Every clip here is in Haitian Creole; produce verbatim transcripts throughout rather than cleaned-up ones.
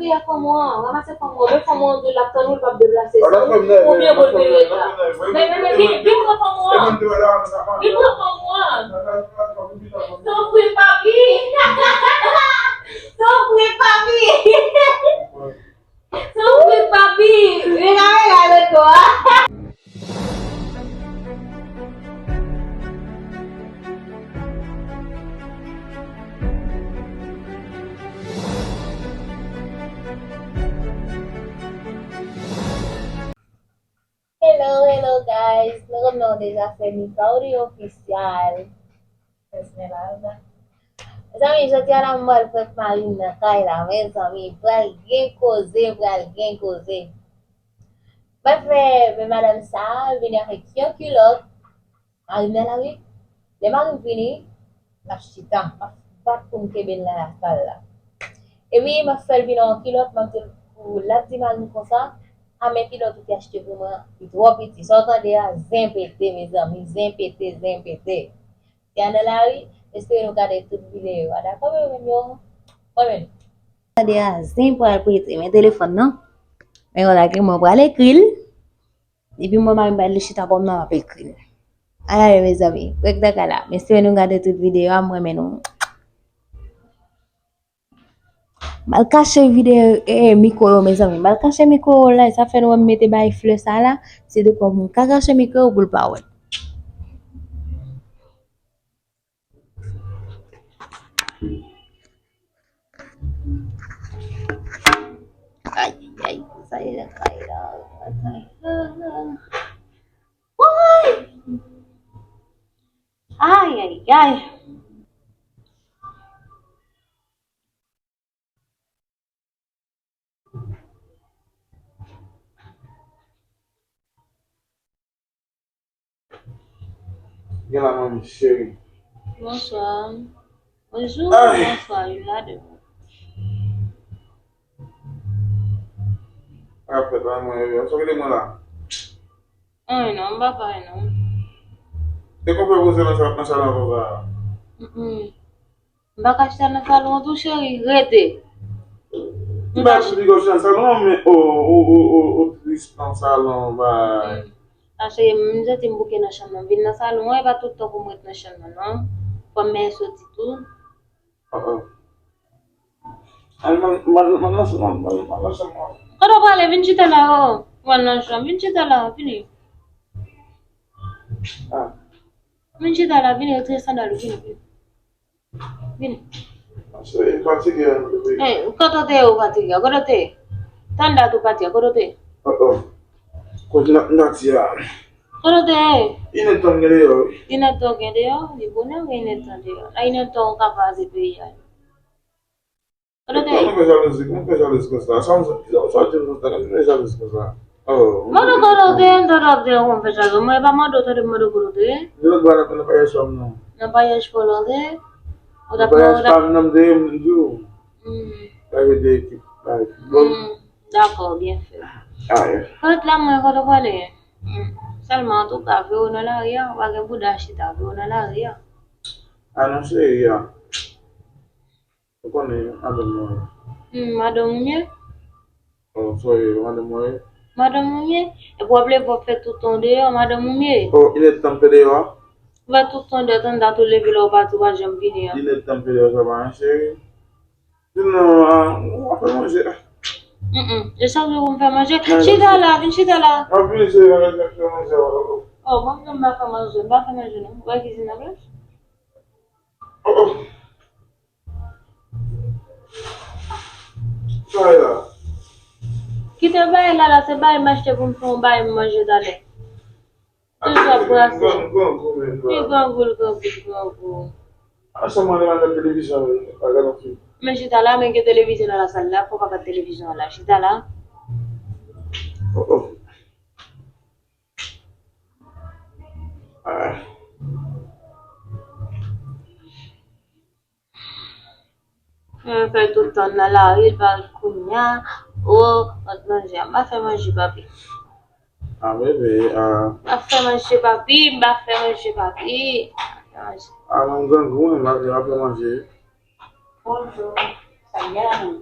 Dèyè fanm ou an, ranmase fanm ou an, men fanm ou an di l ap tann ou, l p ap deplase. Sa ou, ou byen bò l vire la. Men, men, men, vin, vin pran fanm ou an. Vin pran fanm ou an. Soufri, papi. Soufri, papi. Soufri, papi. Vin avè gade to a. Hello, hello guys. Nou konn non deja, se Mikaori Official. Mezanmi, jodi a la m pral prank Marine nan kay la, mezanmi, pral gen koze, pral gen koze. Mwen fè men madanm sa a vini avèk yon kilòt. Marine nan la wi. Lè Marine vini, l ap chita, m ap bat pou m kenbe l nan lasal la. Epi m ap fè l vin yon kilòt, m ap di l pou l ap di Marine konsa, a men kilòt ou te achte pou mwen an, li twò piti. Sa w tande a, zen pete, mezanmi, zen pete, zen pete. Tiana Larue, espere nou gade tout videyo a, dakò, mwen menm yo, mwen menm. Tande a, zen pral prete, men telefòn nan. Men yon lage mwen pral ekri l. Epi mwen mari m pral li chita bò m nan, m ap ekri l. Ala yo, mezanmi, prank nan kay la. Men espere nou gade tout videyo a, mwen menm nou. M al kache videyo, eh, mikwo yo, mezanmi. M al kache mikwo yo la, sa fè nou wè m mete bay flè sa la. Se de kòm m ka kache mikwo yo pou l pa wè. Ay, ay, sa ye nan kay la. Woy! Ay, ay, ay. Gen la, manmi cheri. Bonswa. Bonjou, bonswa, wi, la de. Sa k ap fèt la, mwen, yo, sa w kite mwen la? Anyen non, m pa fè anyen non. E konpè poze nan sa, nan salon konsa? Mm, mm. M pa ka chita nan salon an tou, cheri, rete. M pa ka chita nan salon an, men, o, o, o, o, o, tris nan salon, bay. Mm. A, cheri, m santi m bouke nan chanm nan. M vin nan salon an, e pa tout tan pou m ret nan chanm nan, non. Fò m men soti tou. Oh, oh. Al, man, man, man nan chanm nan, man, man nan chanm nan. Kote w prale? Vin chita la, oh. Ou al nan chanm, vin chita la, vini. Ah. Vin chita la, vini, retire sandal ou, vini, vini. Vini. Cheri, m fatige, m fatige. Eh, kote w te ye ou fatige a? Kote w te ye? Tann dat ou pati a, kote w te ye? Oh, oh. Kote n ap, n ap di a? Kote w te ye? Inèdtan m gen deyò, wi. Inèdtan w gen deyò? Li bonè ou gen inèdtan deyò? Nan inèdtan w ka kraze peyi a. Kote w te ye? Kòman fè jalouzi, kòman fè jalouzi konsa? Sa w, sa w, sa w di m konsa? Kòman fè jalouzi konsa? Oh, mwen menm kote w te ye, m tande w ap di kòman fè jalouzi. Mwen pa mande w, tande m mande w kote w te ye. De lòt bò a nan, nan paryaj pa m nan. Nan paryaj pa w la w te ye? Nan paryaj pa m nan m te ye, m di w. Hmm. Paryaj de ekip, paryaj foutbòl. Hmm. Dakò, byen fè. Ah, yeah. Kote la mwen, kote w prale? Hmm. Sèlman, antouka, veye w nan lari a, ou pa gen bouda chita, veye w nan lari a. Ah, non, cheri a. Ou konnen, madanm mwen. Hmm, madanm ou m ye? Oh, sorry, madanm mwen. Madanm ou m ye? Epi w ap leve w ap fè tout tan w deyò, madanm ou m ye? Oh, inèdtan m fè deyò a? Ou fè tout tan w deyò, tann dat ou leve lè w pati, ou pa janm vini an. Inèdtan m fè deyò, sa pa anyen, cheri. Di non, ah, ou ap fè manje. Mm, mm. E sa w vle pou m fè manje? Chita la, vin chita la. M ap vini, cheri, m ap fè manje. Oh, mwen menm m pa fè manje, m pa fè manje non. Ou wè kizin nan blanch? Oh, oh. Sa y la? Kite bagay la, la, se bagay m achte pou m fè yon bagay m manje talè. Toujou ap brase. Li grangou, li grangou, li grangou. A, sèlman lè m al gad televizyon, wi, al gad yon fim. Men chita la, men gen televizyon nan lasal la, fò w pa gad televizyon an la. Chita la. Oh, oh. Ah. Mwen fè tout tan nan lari, l pa kounye a. O, manje a. M pa fè manje, papi. Ah, bebe, ah. M pa fè manje, papi. M pa fè manje, papi. M pa fè manje. Ah, mwen grangou, mwen pa fè manje. Bonjou. Sa y a, non?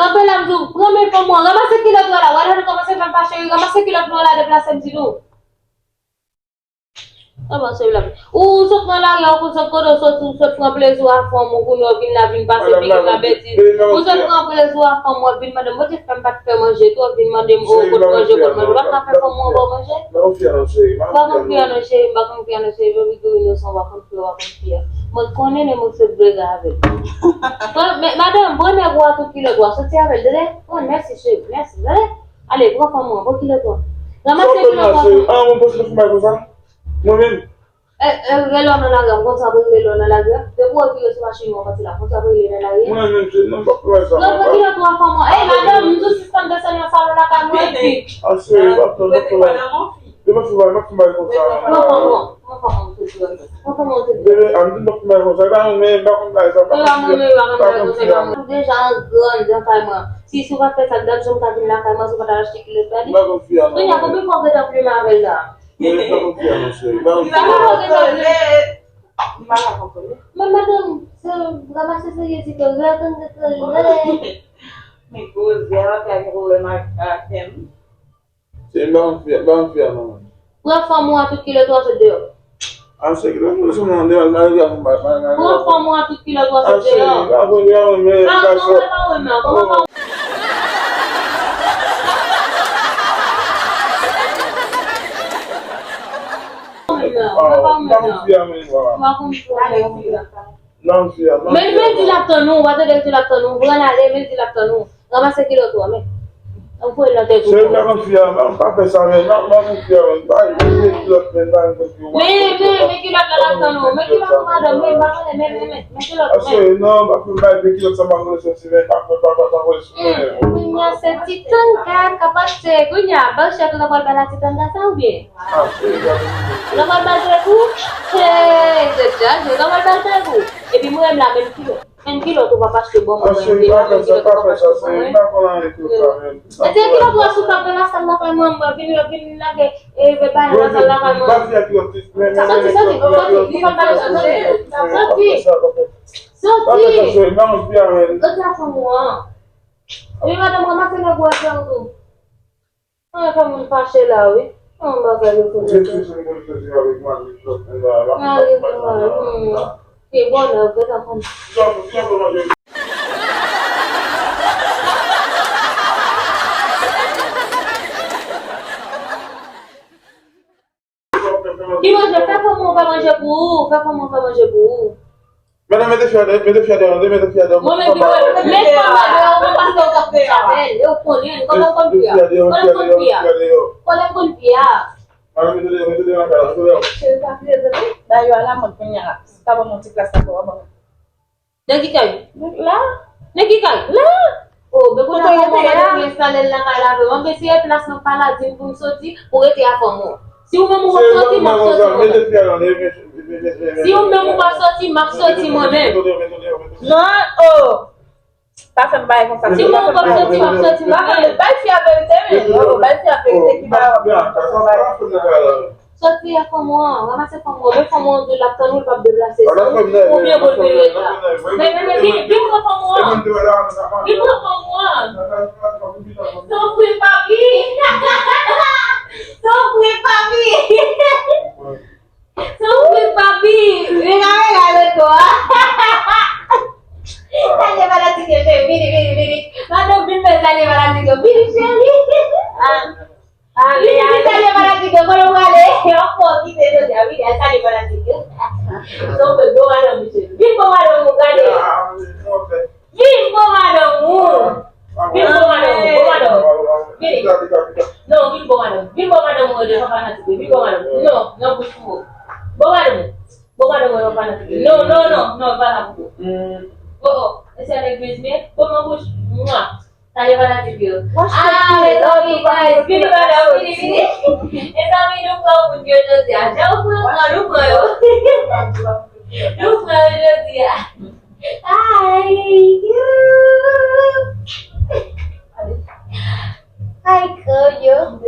Kanpe la, m di w, pran men fanm ou an, ranmase kilòt ou a la, w a la, nou kòmanse fè m pa cheri, ranmase kilòt ou a la, deplase m di nou. Ranmase kilòt. Ou sot nan lari a, ou konn sot kote w soti, ou sot pran plezi w a fanm ou, kounye a w vin la, vin pase figi m nan betiz. Ou sot pran plezi w a fanm ou, w ap vin mande m, Bondye fè m pa t fè manje tou, w ap vin mande m, o, kot manje, kot manje, ou pa ka fè fanm ou an ba w manje? Ou pa konn fè an non, cheri, m pa konn fè an non, cheri, baby girl inosan, ou pa konn fè, ou pa konn fè. Mwen konnen lè mwen sot brega avè l. Pran, men, madanm, pran nèg ou a tout kilòt ou a, soti avè l, tande? Pran, mèsi, cheri, mèsi, tande? Ale, pran fanm ou an, pran kilòt ou a. Ranmase kilòt ou a, pran. Ah, mwen panse nou fè bagay konsa? Mwen menm? E, e, rele w nan lari a, m konn sa pou rele w nan lari a. Depi w vire sou machin ou an pati la, m konn sa pou rele w nan lari a. Mwen menm, cheri, non, m p ap fè bagay sa. Pran, pran kilòt ou a, fanm ou an. Ey, madanm, m di w sispann desann nan salon la, ka mwen di. Ah, cheri, m p ap fè, m p ap fè bagay. Yo pa fè bagay, m ap fè bagay konsa. Pran fanm ou an, pran fanm ou an, tout bon. Pran fanm ou an, tout bon. Bebe, a m di m p ap fè bagay konsa. E pa mwen menm, m pa konn bagay sa, m pa konn fè, m pa konn fè. Ou deja an grann nan kay mwen. Si, si w pa t fè sa, gad jan m ta vin lakay mwen, si w pa t al achte kilòt, gade. M pa konn fè a non. Kounye a, konbyen fwa w gentan plim avè l la? Mwen pa konn fè a non, cheri. M pa konn fè a. Li pa ka kontwole. Li pa ka kontwole. Men madanm, se ranmase serye ti ke rèl, rèl, rèl. Men koze a, pa gen pwoblèm ak, ak tèm. Se m pa konn fè, m pa konn fè a non. Pran fanm ou a tout kilòt ou a sot deyò. A, se kilòt mwen sou mwen deyò, m pa rive a fè m pa, pa, pa. Pran fanm ou a tout kilòt ou a sot deyò. A, cheri, pa vre, pa vre, men gason. A, non, pa vre, men, kòman pa vre, men? Mwen pa konn fè a, men, vwala. Mwen pa konn fè a, men. Non, fi a, non, men, fi a, men di l ap tann ou, w pa tande l di l ap tann ou, pran l ale, men di l ap tann ou. Ranmase kilòt ou a, men. Ann voye l nan tèt ou. Cheri, m pa konn fi a, m pa fè sa, men, m pa konn fi a, men, pa, men, men kilòt, men, pa konn fi a. Men, men, men kilòt la, l ap tann ou, men kilòt ou, madanm, men, m pa konnen, men, men, men, men kilòt ou, men. Cheri, non, pa fè m bay, men kilòt sa, m pa konn soti, men, pa, pa, pa, pa, pa, pa, Kounye a se ti tanga k ap pase. Kounye a, ban chèk ou ta pral bay la ti tanga sa oubyen? Ou ta pral bay chèk ou? Hey, se djaj, ou ta pral bay chèk ou? Epi mwen menm la, menm kilòt, menm kilòt ou p ap achte ban mwen, menm kilòt ou p ap achte ban mwen. Ete kilòt ou a sou tap nan lasal lakay mwen, mwen vin, vin lage, e, vin bay nan lasal lakay mwen. Soti, soti, soti, soti, soti. Soti. Soti a fanm ou an. Epi madanm, ranmase nèg ou a fè w tou. An, fè moun fache la, wi. An, bagay yo fè nèg yo. Mari, mari, hmm. Ke bonè, w gentan konn. Ki manje? Fè fanm ou fè manje pou ou. Fè fanm ou fè manje pou ou. Madanm, mete fi a deyò, mete fi a deyò, mete fi a deyò. Mwen menm ki mwen, met fanm nan deyò, mwen paske w t ap kouche avè l, e w konnen l, kòman w konn fi a? Kòman w konn fi a? Kòman w konn fi a? Madanm, mete deyò, mete deyò nan kay la, mete deyò. Cheri, pa kriye, tande. Ba yo a la mòd kounye a la. Si w ta ban mwen yon ti plas la, w a ban mwen. Nan ki kay? La. Nan ki kay? La. O, men kounye a fanm ou an, mwen te vle enstale l nan kay la vre. Mwen vle si e plas nan paladin pou m soti, pou rete a fanm ou an. Si ou menm ou p ap soti, m ap soti mwen menm. Si ou menm ou p ap soti, m ap soti mwen menm. Non, o. Pa fè m bagay konsa. Si ou menm ou p ap soti, m ap soti mwen menm. Bay fi a verite, men. Non, bay fi a verite ki ba w ap fè m bagay konsa. Soti a fanm ou an, ranmase fanm ou an, men fanm ou an di l ap tann ou, l p ap deplase sou ou, oubyen pou l peye la. Men, men, men, vin, vin pran fanm ou an. Vin pran fanm ou an. Soufri, papi. Soufri, papi. Soufri, papi. Vin avè gade to a. Salye fanatik yo, cheri, vini, vini, vini. Madanm, vin fè salye fanatik yo. Vini, cheri. Vini, vin salye fanatik yo, kote w prale? Yo fò kite jodi a, vini al salye fanatik yo. Donk, bon madanm, mesye. Vin bon madanm ou, gade. Vin bon madanm ou. Vin bon madanm ou, bon madanm ou. Vini. Non, vin bon madanm. Vin bon madanm ou, devan fanatik yo. Vin bon madanm ou. Non, nan bouch pou ou. Bon madanm ou. Bon madanm ou, devan fanatik yo. Non, non, non, non, pa nan bouch ou. Oh, oh. Mesye, nèg bezwen. Bon, nan bouch. Mwa. Salye fanatik yo. Ah, mezanmi, guys, vini, madanm, vini, vini. Mezanmi, nou pran moun yo jodi a. Jan ou pran mwen, nou pran yo. Nou pran yo jodi a. Ay, yo. Ay, yo.